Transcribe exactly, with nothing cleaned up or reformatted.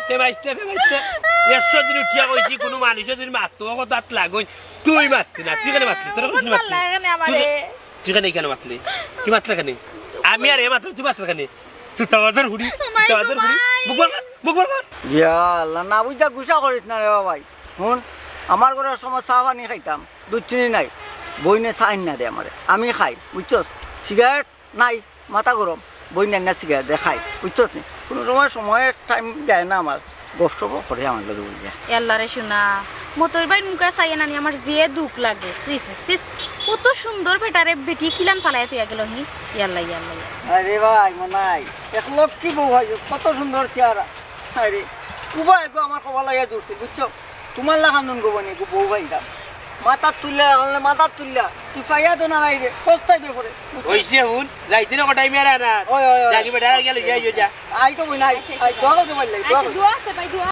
ফেমাইছে, ফেমাইছে। একশো দিন উঠিয়া কইছি, কুনু মানুষে যদি মাততো, ও কথাত লাগইন। তুই মাতলি না, তুই কেনে মাতলি? তোর কথা মাতলি? তুই কে-, তুই কেনে, কেনে মাতলি? কি মাতলে কেনে? আমি আর এ মাতলাম, তুই মাতলে কেনে? তুই তো আমাদের হুড়ি, তুই তো আমাদের হুড়ি। মুখ বন্ধ কর, মুখ বন্ধ কর। ইয়া আল্লাহ, না বুঝা গুসা করিস না রে বাবাই। হুন, আমার ঘরো সময় চা পানি খাইতাম, দুধ চিনি নাই। বইনে চা আইন্না দে আমারে, আমি খাই, বুঝছস? সিগারেট নাই, মাথা গরম, বইনে আইন্না সিগারেট দে, খাই, বুঝছস নি? কুনু সময় সময় টাইম যায় না আমার, গপসপও করে আমার লগে বইয়া। এ আল্লাহ রে সোনা, মতই ভাইর মুখে চাইয়া নানি আমার যে দুখ লাগে। সিস, সিস, সিস। অত সুন্দর বেটারে বেটি কিলান ফালাইয়া থইয়া গেল হি। ইয়াল্লা, ইয়াল্লা, ইয়াল্লা। আরে ভাই, মনাই, এক লক্ষ্মী বউ ভাই, কত সুন্দর চেহারা। আরে, কুবা এগো আমার কপাল লাগিয়া জুটছে, বুঝছো? তোমার লাখান নুন গো বনি, গো বউ ভাই দাম। মাথাত তুললা, এখন মাথাত তুললা। তুই পাইয়া তো না নাই রে, পস্তাইবে পরে। ওইছে হুন, যাইতে না কটাই মেরা না। ওই, ওই, ওই। জাগি বেটা গেল, যাই, যাই, যা। আই তো বই নাই, আই দোয়া করতে পারলে, দোয়া আচ্ছা, করতে। দোয়া আছে ভাই, দোয়া।